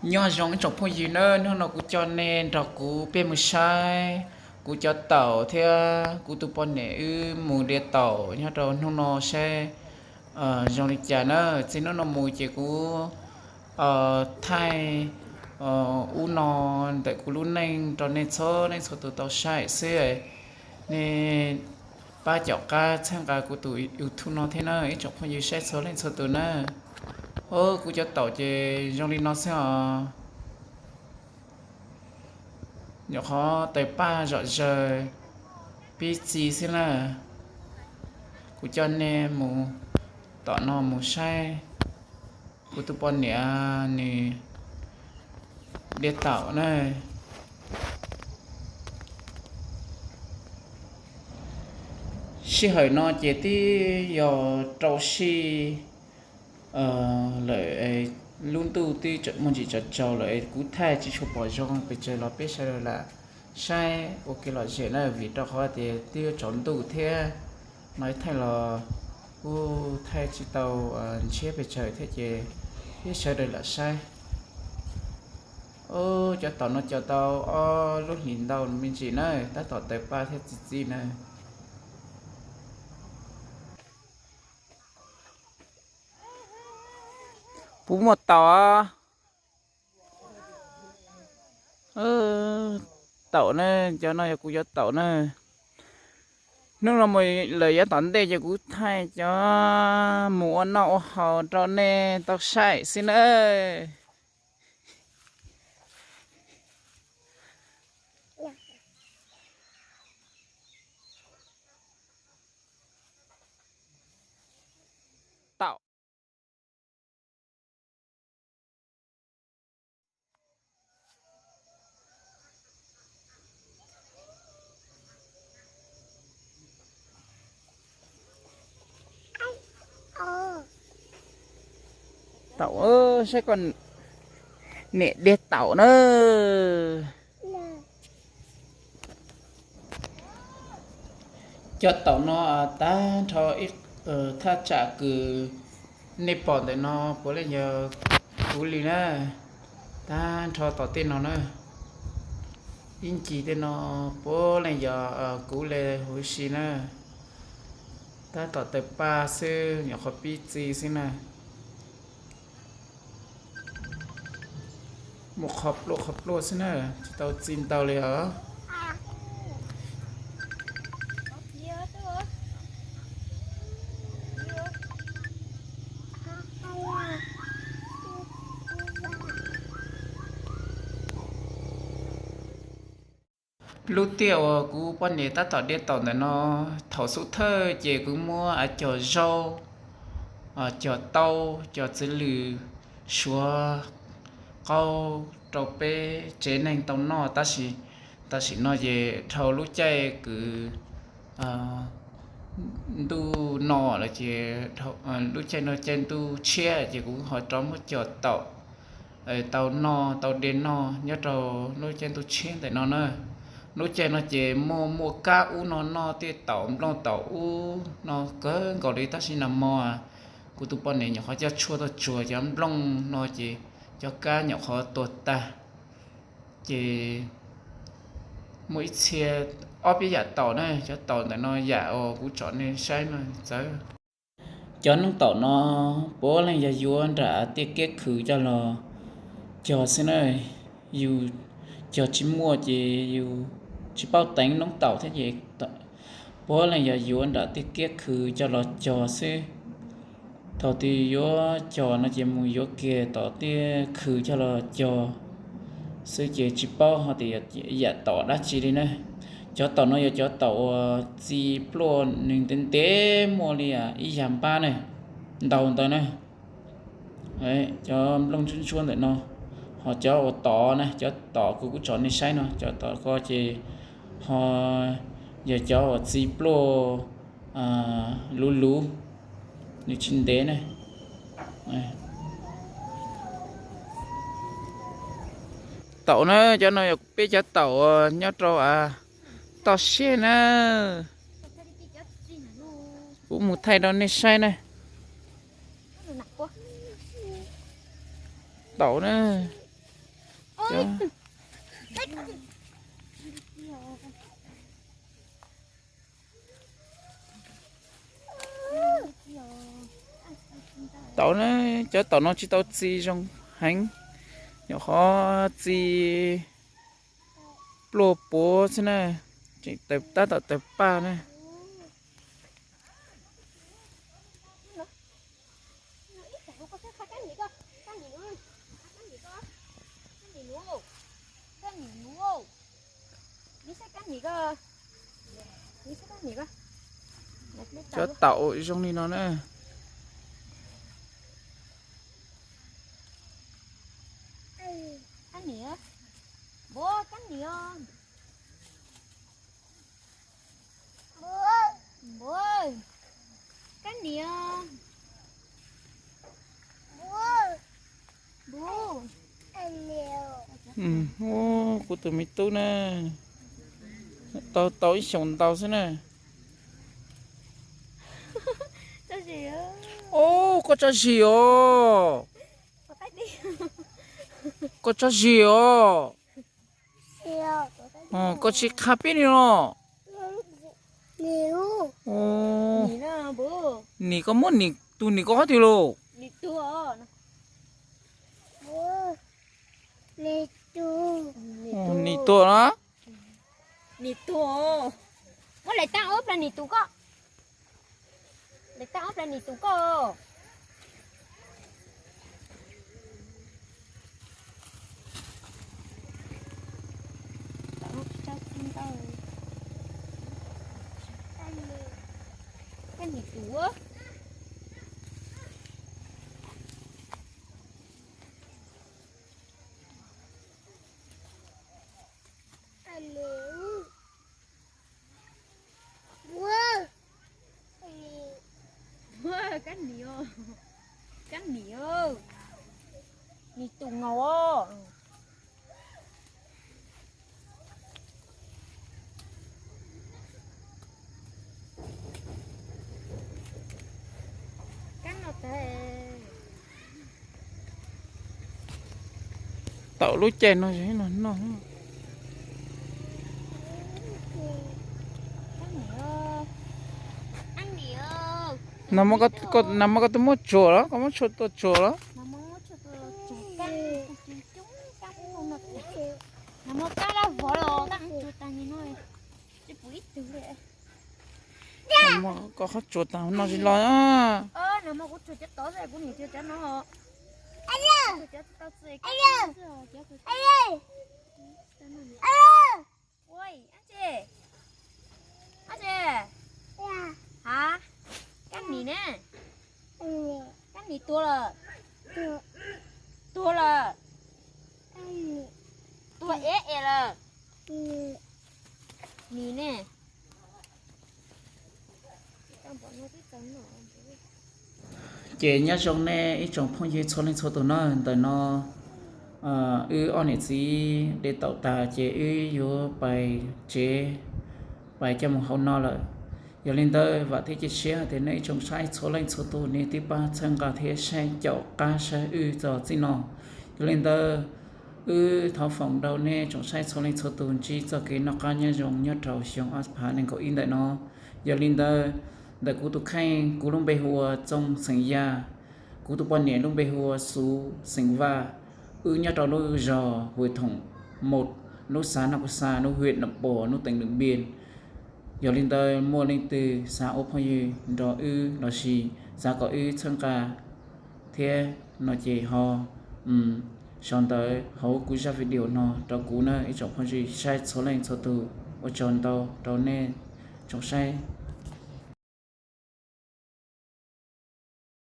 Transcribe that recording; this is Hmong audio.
Nyob zoo ib tsoom phooj ywg na, hnub no kuv coj nej nrog kuv peb mus saib kuv cov taum thiab kuv tus poj niam wb mus de taum nyob rau hnub no saib zoo li cas na. Txij hnub no mus ces kuv thaij ub no ntawm kuv lub neej rau nej txhua leej txhua tus tau saib xwb. Nej pab caum qab txhawb nqa kuv tus YouTube no thiab na ib tsoom phooj ywg saib txhua leej txhua tus na. Os, kuv cov taum ces zoo li no xwb os. Nyuam qhuav tawg paj zom zaws pib txi xwb na. Kuv coj nej mus tom no mus saib kuv tus poj niam nws de taum na. Sij hawm no ces twb yog rau sij lawm, lub ntuj twb muaj ntsis tsaus tsaus lawm, kuv thaij tsis tshua pom zoo pes tsawg los peb sawv daws lam saib ua kev lom zem na, vim rau qhov tias twb yuav tsaus ntuj thiab. No ib thaij los kuj thaij tsis tau ntshiab pes tsawg thiab ces peb sawv daws lam saib. Os, cov taum no cog tau ob lub hlis ntau me ntsis na, tab tom tawg paj thiab txi txiv na. Puas muaj taum? Taum na, cov no yog kuv cov taum na. Hnub no mus lawm yav tom ntej ces kuv thaij cov mus ua noj ua haus rau nej tau saib xwb na. Taum. Taum, saib koj niam de taum na. Cov taum no tag nrho ib thaj tsam kws nej pom ntawm no puav leej yog kuv li na. Tag nrho tom tej no na, ib ncig tej no puav leej yog kuv li huv si na. Tab tom tawg paj xwb, nyuam qhuav pib txi xwb na. Muaj qhov pluaj qhov pluaj xwb na, tsis tau txi ntau li os. Lub tiaj uas kuv poj niam tab tom de taum ntawm no, thaum xub thawj ces kuv muab a cog zaub, cog taub, cog txiv lws, suav qaub rau peb tsev neeg tau noj, tab sis tam sim no ces dhau lub caij kws ntuj no lawm ces lub caij no caij ntuj tshiab ces kuv ho rov muab cog taum tau noj tau de noj nyob rau lub caij ntuj tshiab ntawm no na. Lub caij no ces muaj muaj kab ub no noj tej taum nplooj taum ub no kawg nkaus li, tab sis nag hmo kuv tus poj niam nyuam qhuav coj tshuaj tuaj tsuag cov nplooj no ces cov kab nyuam qhuav tuag tag. Ces muaj ib txhia ob peb yam taum na, cov taum ntawm no yam uas kuv tsom nej saib no txawv. Cov noob taum no puav leej yog yuav nram tiaj kiab khw coj los cog xwb na. Yus cog tsis muaj ces yus tsis paub teev noob taum thiab ces puav leej yog yuav nram tiaj kiab khw coj los cog xwb. Thaum twg yuav cog no ces mus yuav kiag tom tiaj khw coj los cog xwb ces tsis paub hais tias yam taum dab tsi li na. Cov taum no yog cov taum uas txi pluaj nws ntev ntev muaj li ib yag npab na, ntau ntawd na. Cov nplooj ntsuab ntsuab ntawm no, ho cov uas tom na, cov tom kuv kuj tsom nej saib no, cov tom ko ces ho yog cov uas txi pluaj luv luv, nws tsis ntev na. Taum na, cov no yog peb cov taum uas nyob rau toj siab na. Kuv mus thaij rau nej saib na. Taum na. Cov taum na, cov taum no tsis tau txi zoo heev, nyuam qhuav txi pluag puav xwb na, tseem tawg tab tom tawg paj na. Cov taum zoo li no na. Kuv tus me tub na, tau tau ib xyoos ntau xwb na. Koj tso zis os, koj tso zis os. Koj tsis qha peb li no. Nim koj muab tus nim koj qhov twg los? Nim tuag na. Nim tuag. Muab lawv tab ob plag nim tus koj. Lawv tab ob plag nim tus koj. Koj nim tus. Kab nim, kab nim, nim tus nkaus os. Taum lub caij no no no. Nag hmo koj tuaj muab tsuag los, koj muab tsuag tuaj tsuag los? Koj qhov tsuag tag no tsis los. Ab tsi, ab tsi, ha, kab nim ne, kab nim tuag lawm, tuag lawm, tuag ev ev lawm, nim ne. Ces nyob zoo nej ib tsoom phooj ywg txhua leej txhua tus na, ntawm no wb ob niam txiv de taum tas ces wb yuav pais tsev, pais coj mus hauv no lawm. Yog li ntawd vam thiab cia siab hais tias nej ib tsoom saib txhua leej txhua tus nej twb pab txhawb nqa thiab saib caum qab saib wb txog txij no. Yog li ntawd wb thov foom rau nej tsoom saib txhua leej txhua tus ntsib txoj kev noj qab nyob zoo nyob rau xyoo ob phav nees nkaum ib ntawm no. Yog li ntawd, ntawm kuv tus kheej kuv lub npe hu ua Txooj xeem Yaj, kuv tus poj niam lub npe hu ua Xuv xeem Vaj. Wb nyob rau lub zos Huas Thoom Mos, lub xav Naj Kus Xa, lub hiam Nam Pos, lub teem Lwm Npias. Yog li ntawd muaj leej twg xav ua phooj ywg nrog wb lossis xav kom wb txhawb nqa thiab no ces ho sau ntawv hauv kuv zaj video no rau kuv na ib tsoom phooj ywg saib txhua leej txhua tus. Ua tsaug ntau rau nej tsoom saib